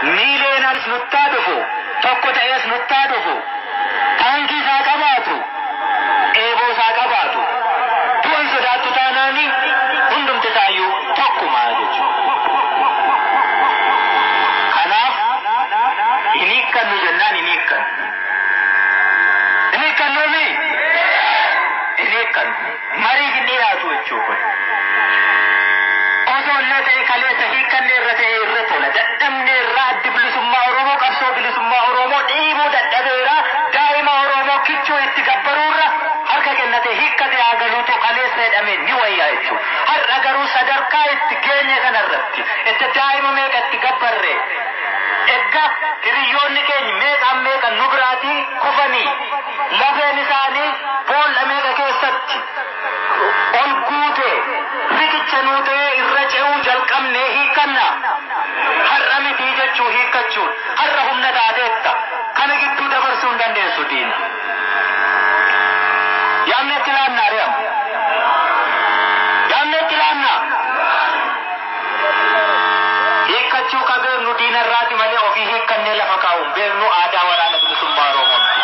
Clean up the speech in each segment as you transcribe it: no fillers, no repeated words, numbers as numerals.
Miileenas nuttaa dhufu, tokko ta'ees nuttaa dhufu, taankii isaa qabaatu, eeboo isaa qabaatu, du'an sodaattu taanaani hundumti isaayyuu tokkumaa jechuudha. Kanaaf hin hiikkannu jennaan hin hiikkannu. Hin hiikkannuumi? Hin hiikkannu. Mariif hin dhiyaatu jechuu kun. Osoo illee ta'e kaleessa hiikkanne irra ta'e irra tola. Dadhabne irraa addi bilisummaa Oromoo qabsoo bilisummaa Oromoo dhiibuu dadhabeera. Daa'ima Oromoo kichuu itti gabbaruurra harka kennate hiikkate haa galuutu kaleessa jedhame ni wayyaa jechuudha. Har'a garuu sadarkaa itti geenye kanarratti itti daa'ima meeqa itti gabbarre, Egga hiriyyoonni keenya meeqaan meeqa nu biraatii kufanii lafeen isaanii boolla meeqa keessatti ol guute riqicha nuu ta'ee irra ce'uu jalqabnee hiikkanna. Har'a mitii jechuu hiikkachuun har'a humna taateetta kana gidduu dabarsuu hin dandeessu diina. Yaamne itti laannaa ari'amu. Yaamne itti laannaa. Hiikkachuu ka beeknu diina irraati malee ofii hiikkannee lafa kaa'u hin beeknu, aadaa waraana bilisummaa Oromoo miti.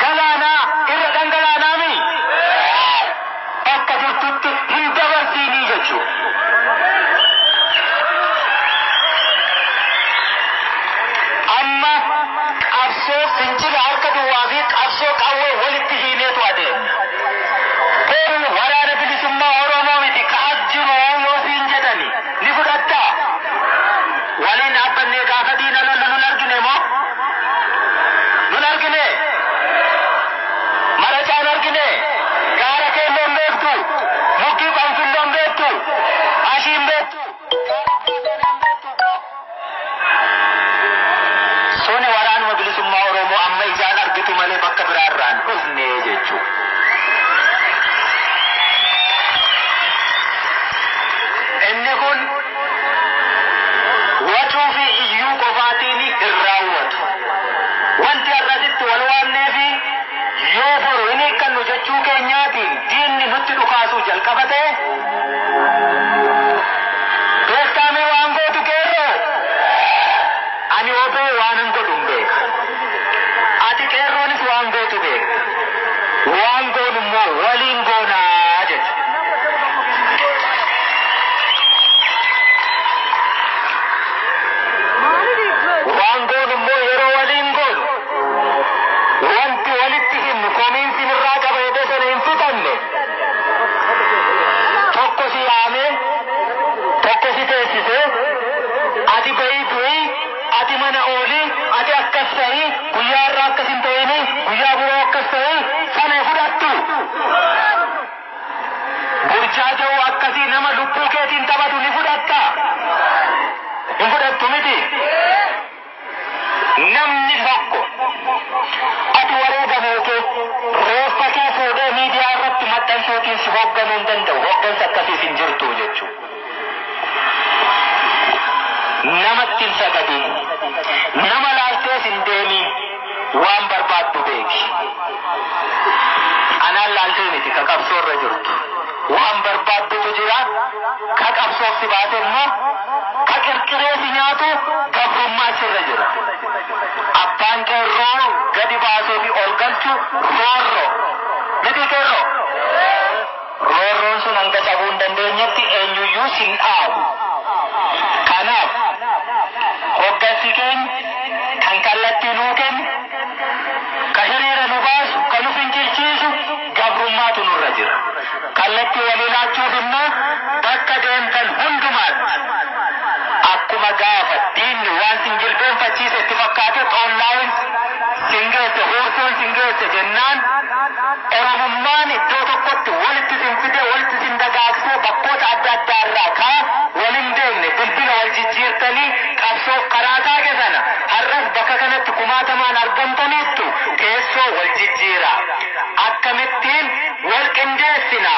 Galaanaa irra dhangalaanaami bakka jirtutti hin dabarsiinii jechuudha. Amma qabsoo fincila harka duwwaa fi qabsoo qawwee walitti hiineetu adeemna. Boru waraana bilisummaa Oromoo miti ka as jiru yoo siin jedhani ni fudhattaa? Waliin dhaabbannee gaafa diina lollu nun argine moo? Nun argine? Maracaan argine? Gaara keelloon beektu? Mukkii qanfilloon beektu? Ashiin beektu? Suni waraanuma bilisummaa Oromoo amma ijaan argitu malee bakka biraarraan dhufne jechuudha. Inni kun wacuu fi iyyuu qofaatiin hin raawwatu. Wanti har'asitti wal waamnee fi yoo boru hin hiikkannu jechuu keenyaatiin diinni nutti dhukaasuu jalqaba ta'e, beektaamee waan gootu qeerroo? Ani obee waanan godhu hin beeka. Ati qeerroonis waan gootu beekta. Waan goonu immoo waliin goonaa jechuudha. Waan goonu immoo yeroo waliin goonu wanti walitti himnu komiinsi nurraa qaba jedhee sana hin fixanne, tokko si yaamee tokko si teessisee ati bahii du'ii, ati mana oolii, ati akkas ta'ii, guyyaa irraa akkas hin ta'inii, guyyaa biroo akkas ta'ii sana fudhattu. Burjaaja'uu akkasii nama lubbuu keetiin taphatu ni fudhatta? Hin fudhattu miti. Namni tokko ati wareegamuu kee reeffa kee fuudhee miidiyaa irratti maxxansuutiin si hoogganuu hin danda'u. Hooggansa akkasiis hin jirtu jechuudha. Namatti hin sagadin. Nama laaltees hin deemiin. Waan barbaaddu beeki. Anaan laaltee miti ka qabsoo irra jirtu. Waan barbaaddutu jira. Ka qabsoof si baase immoo ka qirqiree si nyaatu gabrummaa sirra jira. Abbaan qeerroo gadi baasuu fi ol galchu roorroo. Miti qeerroo? Roorroon sun hanga cabuu hin dandeenyetti eenyuyyuu sin dhaabu. Kanaaf hoggansi keenya kan kallattii nuu kennu, ka hiriira nu baasu, ka nu fincilchiisu gabrummaatu nurra jira. Kallattii walii laachuuf immoo bakka deemtan hundumaatti akkuma gaafa diinni waan sin jilbeenfachiise itti fakkaate xoollaa'in sin geesse, huursuun sin geesse jennaan Oromummaan iddoo tokkotti walitti sin fide, walitti sin dagaagsee, bakkoota adda addaa irraa kaa wal hin beekne bilbila wal jijjiirtanii qabsoof karaa taage sana har'as bakka kanatti kumaatamaan argamtaniittu, teessoo wal jijjiira. Akkamittiin wal qindeessina?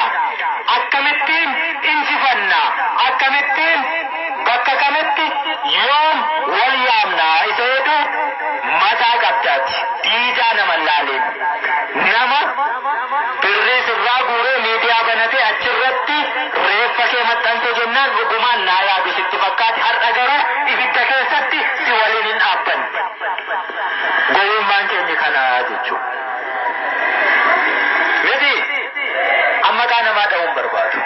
Akkamittiin injifanna? Akkamittiin bakka kamitti yoom wal yaamna? Isa jedhu mataa qabdaati. Diidaa nama hin laaliin. Nama birrii sirraa guuree miidiyaa banatee achirratti reeffa kee maxxanse. Waan dhugumaan naa yaadu sitti fakkaate har'a garuu ibidda keessatti si waliin hin dhaabbanne. Gowwummaan keenya kanaa jechuudha. Miti amma maqaa namaa dha'uun barbaadu.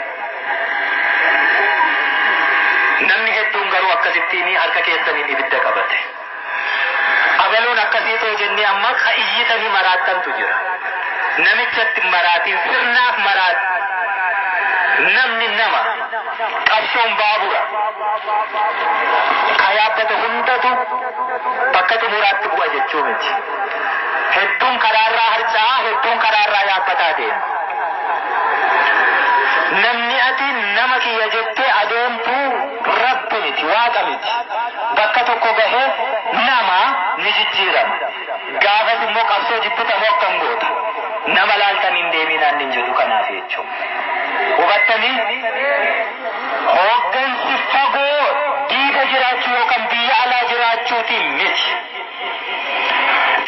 Namni hedduun garuu akkasittiin harka keessaniin ibidda qabate. Abaluun akkasii ta'e jennee amma ka iyyitanii maraattantu jira. Namichatti maraatiin sirnaaf maraat. Namni nama qabsoon baabura. Ka yaabbate hundatu bakka xumuraatti bu'a jechuu miti. Hedduun karaarraa harca'aa, hedduun karaarraa yaabbataa deema. Namni ati nama kiyya jettee adeemtu rabbi miti, waaqa miti. Bakka tokko gahee nama ni jijjiirama. Gaafas immoo qabsoo jibbitamoo akkam goota? Nama laaltan hin deeminaan hin jedhu kanaaf jechuudha. Hubattanii hooggansi fagoo diiga jiraachuu yookaan biyya alaa jiraachuutiin miti.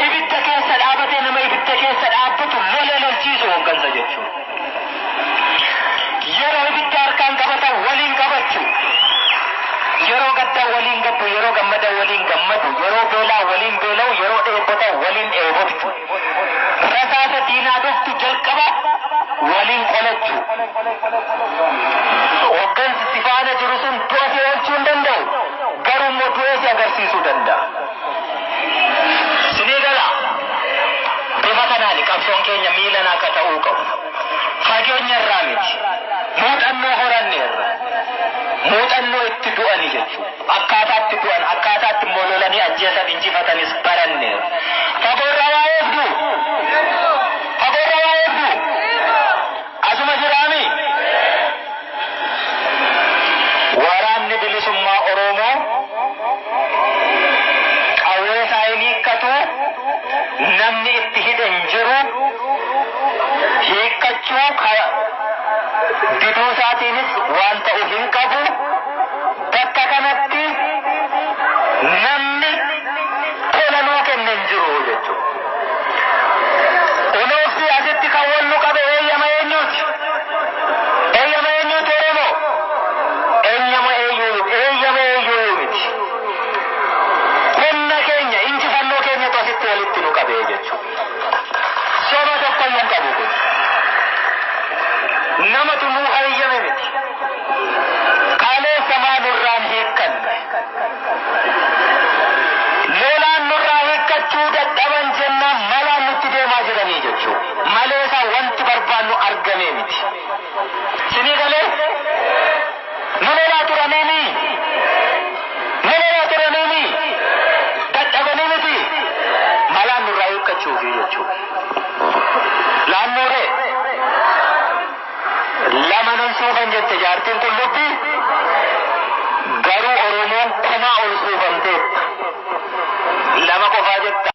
Ibidda keessa dhaabatee nama ibidda keessa dhaabbatu lolee lolchiisu hooggansa jechuudha. Yeroo ibidda harkaan qabatan waliin qabachuu. Yeroo gaddaa waliin gaddu, yeroo gammadan waliin gammadu, yeroo beelaa waliin beela'u, yeroo dheebotan waliin dheebotu. Rasaasa diinaa dhuftu jalqaba waliin qolachuu. Hooggansi si faana jiru sun du'a si oolchuu hin danda'u. Garuu immoo du'ee si agarsiisuu danda'a. Sinii gala. Bifa kanaan qabsoon keenya miilan akka ta'uu qabu. Fageenya irraa miti. Muuxannoo horanneerra. Muuxannoo itti du'ani jechuudha. Akkaataa itti du'an, akkaataa itti immoo lolanii ajjeesan injifatanis baranneerra. Fagoorraa waa eegdu. Fagoorraa waa eegdu. Asuma jiraami. Waraanni bilisummaa Oromoo qawwee isaa hin hiikkatu, namni itti hidhe hin jiru, hiikkachuu diduu isaatiinis waan ta'u hin qabu. Bakka kanatti namni tola nuu kenne hin jiru jechuudha. Kunuunsi asitti kan wal nu qabe eeyyama eenyuuti? Eeyyama eenyuuti Oromoo? Eeyyama eenyuu eeyyama eenyuu miti. Humna keenya injifannoo keenyatu asitti walitti nu qabe jechuudha. Soba tokko iyyuu hin qabu kun. Namatu nuu hayyame miti. Kaleessa maa nurraan hiikkanne? Lolaan nurraa hiikkachuu dadhaban jennaan malaan nutti deemaa jiranii jechuudha. Maleesaa wanti barbaannu argamee miti. Sinii galee? Nu lolaa turaniini? Nu lolaa turaniini? Dadhabanii miti? Malaan nurraa hiikkachuufi jechuudha. Laannooree? Lama nan suufan jette jaartiin qullubbii.